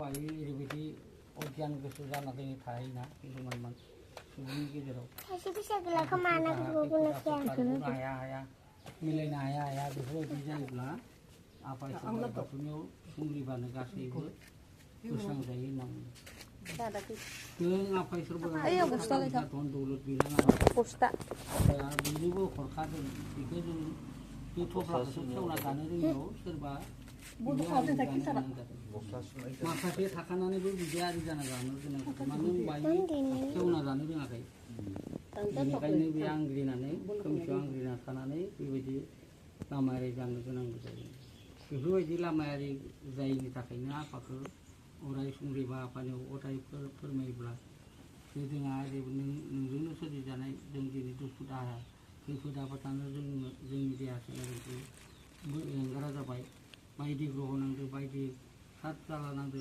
ओरैबायदि अगियान गोसो जानानै थायोना किसुमान सुबुंनि गेजेराव हाया हाया मिलायनो हाया बेफोरबायदि जायोब्ला आफा इसोर बाथौनियाव सुंग्रिबानो गासैबो बोस्रांजायो होननानै जों आफा इसोर धन दौलत बिनाङा बेनोबो हरखादों बेखौ जों बे थफ्लाखौसो खेवना जानो रोङियाव सोरबा माखासे थाखानानैबो बिदि आरि जाना जानो गोनां मानो होनबा खेवना जानो रोङाखै बेनिखायनो बे आंग्रिनानै खोमसियाव आंग्रिना थानानै बेबायदि लामायारि जानो गोनां जायो बेफोरबायदि लामायारि जायैनि थाखायनो आफाखौ अराय सुंग्रिबा आफानियाव अराय फोरमायोब्ला जे जोंहा नोंजोंनो सोरजिजानाय जों दिनै दुखु दाहा खैफोद आफोदानो जोंनि देहा सोलेरखौ एंगारा जाबाय बायदि ग्रह नांदो बायदि सात जाला नांदो